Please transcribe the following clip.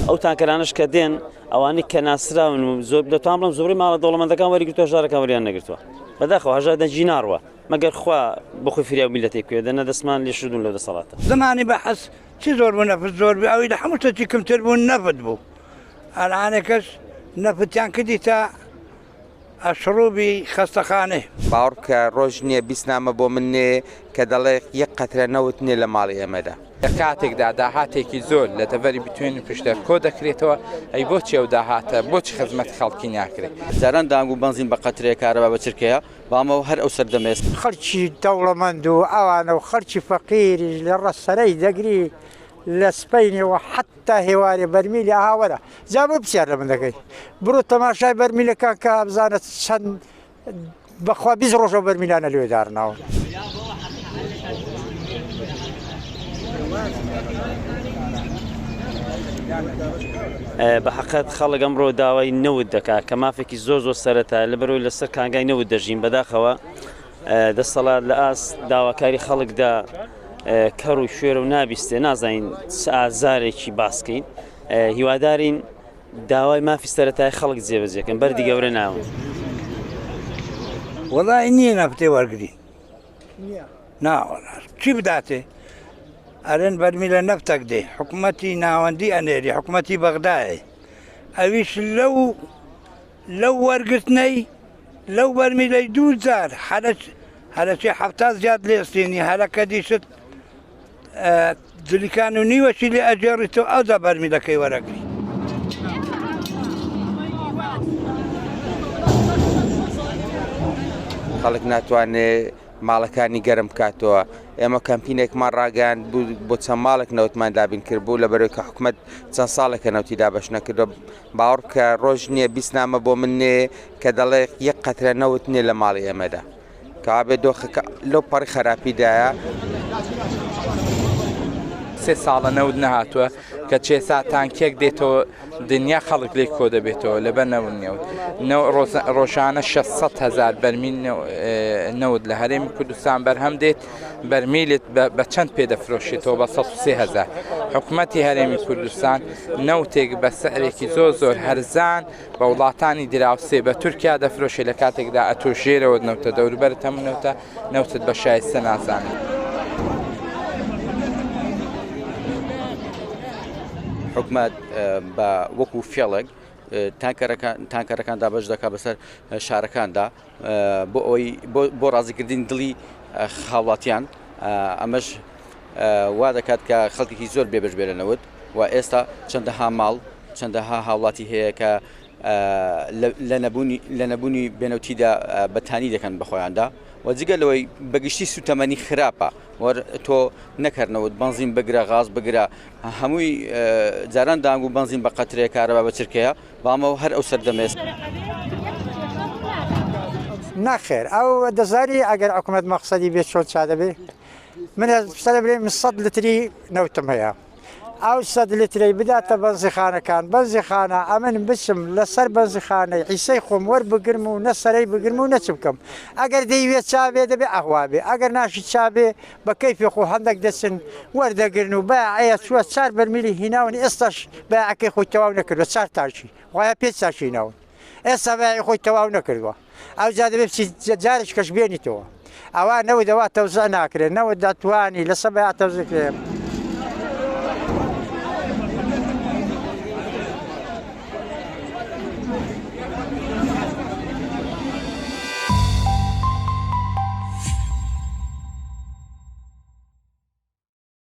ئەو تانکەرانەش کە دێن ئەوانەی کە ناسراون و زۆر دەتوان بڵێم زۆربەی ماڵە دەوڵەمەندەکان وەریگرتووە هەژارەکان وەریان نەگرتووە. بەداخەوە هەژار دەنگی ناڕوا مەگەر خوا بەخۆی فریا و میللەتێک بکەوێت دەنا دەستمان لێ شوردون لەو دەسەڵاتە. زمانی بەحس چی زۆر بوو نەفت زۆر بوو ئەوی لە هەموو شتێکی کمتر بوو نەفت بوو ئەلعانەکەش نەفتیان کردی تا ئەشڕوبی خەستەخانەی. باوەڕ بکە ڕۆژ نییە 20 نامە بۆ من نێ کە دەڵێ یەک قەترە نەوت نییە لە ماڵی ئێمەدا. لە کاتێکدا داهاتێکی زۆر لە دەڤەری بتوێن و پشدەر کۆ دەکرێتەوە، ئەی بۆچی ئەو داهاتە بۆچی خزمەتی خەڵکی ناکرێت؟ جاران دانگ و بەنزین بە قەترەیە کارەبا بە چرکەیە، بەڵام ئەوە هەر ئەو سەردەمەیە. خەڵکی دەوڵەمەند و ئەوانە و خەڵکی فەقیریش لە ڕەسەرەی دەگری لە سپەینێوە حەتتا هێوارێ بەرمیلی ئەها وەرە جا بۆ پرسیار لە من دەکەی بڕۆ تەماشای بەرمیلەکان کە بزانە چەند بەخوا 20 ڕۆژە بەرمیلانە لێ دارناوە. بە حەقەت خەڵک ئەمڕۆ داوای نەوت دەکات کە مافێکی زۆر زۆر سەرەتا لەبەرەوەی لەسەر کانگای نەوت دەژین بەداخەوە دەسەڵات لە ئاست داواکاری خەڵکدا کەڕ و کوێرە و نابیستێ نازانین چ ئازارێکی باسکەین هیوادارین داوای مافی سەرەتای خەڵک جێبەجێکەن بەردی گەورە ناون. وەڵی نییە نەفتێ وەرگین ناوەڵا چی بداتێ ئەرێن بەرمیلە نەفتەک دێ حکوومەتی ناوەندی ئەنێری حکوومەتی بەغدایە ئەویش لەو لەو وەرگرتنەی لەو بەرمیلەی دوو جار حەرەچ هەرەچی حەفتا زیاد لێستێنی هەرەکە دیشت جلیکان و نیوەشی لێ ئەگێڕیتەوە ئەوجا بەرمیلەکەی وەرەگری. خەڵک ناتوانێت ماڵەکانی گەرم بکاتەوە ئێمە کەمپینێکمان ڕاگەیاند بوو بۆ چەند ماڵێک نەوتمان دابین کرد بوو لە بەرەوەی کە حکومت چەند ساڵێکە نەوتی دابەش نەکردو باوەڕ بکە ڕۆژ نییە 20 نامە بۆ من نێ کە دەڵێ یەک قەترە نەوت نییە لە ماڵی ئێمەدا کەوابێ دۆخەکە لەو پەڕی خەراپیدایە. سێ ساڵە نەوت نەهاتووە کە چێسا تانکیەک دێتەوە دنیا خەڵک لێک کۆ دەبێتەوە لەبەر نەوت نەوت ڕۆژانە 600 هزار بەرمیل نەوت لە هەرێمی کوردستان بەرهەم دێت بەرمیلت بە چەند پێ دەفرۆشێتەوە بە 103 هزار حکوومەتی هەرێمی کوردستان نەوتێک بە سعرێکی زۆر زۆر هەرزان بە وڵاتانی دراوسێ بە تورکیا دەفرۆشێ لە کاتێکدا ئەتۆ ژێرەوەت نەوتە دەوروبەرت هەموو نەوتە نەوتت بە شایستە نازانن. حکومەت بە وەکو فێڵێک تانکەرەکان تانکەرەکان دابەش دەکات بەسەر شارەکاندا بۆ ئەوەی بۆ ڕازیکردنی دڵی هاوڵاتیان ئەمەش وا دەکات کە خەڵکێکی زۆر بێبەش بێ لە نەوت و ئێستا چەندەها ماڵ چەندەها هاوڵاتی هەیە کە لە نەبوونی لە نەبوونی بێنەوتیدا بەتانی دەکەن بە خۆیاندا و جگە لەوەی بەگشتی سوتەمەنی خراپە وەر تۆ نەکەرنەوت بەنزین بگرە غاز بگرە هەمووی جاران دانگ و بەنزین بە قەترێ کارەبا بە چرکەیە بەڵام ئەو هەر ئەو سەردەمێس. نەخێر ئەو دەزانی ئەگەر حکومەت مەقسەدی بێت چۆن چا دەبێ من سەر بلێ من سەد لتری نەوتم هەیە ئەو سەد لترەی بداتە بەنزیخانەکان بەنزیخانە ئەمن بچم لەسەر بەنزیخانەی حیسەی خۆم وەربگرم و نە سەرەی بگرم و نە چ بکەم ئەگەر دەیوێت چابێ دەبێ ئەهوا بێ ئەگەر ناشی چابێ بە کەیفی خۆ هەندێک دەچن وەردەگرن و بایعەیە چووە چار بەرمیلی هیناون ئێستاش بایعەکەی خۆی تەواو نەکردوە چار تانکی وایە پێنج تانکی هیناون ئێستا بایعی خۆی تەواو نەکردوە ئەوجا دەبێت بچی جارێکی کەش بێنیتەوە ئەوە نەوت ئەوە تەوزع ناکرێت نەوت دەتوانی لەسەر بایع تەوزع کرێت.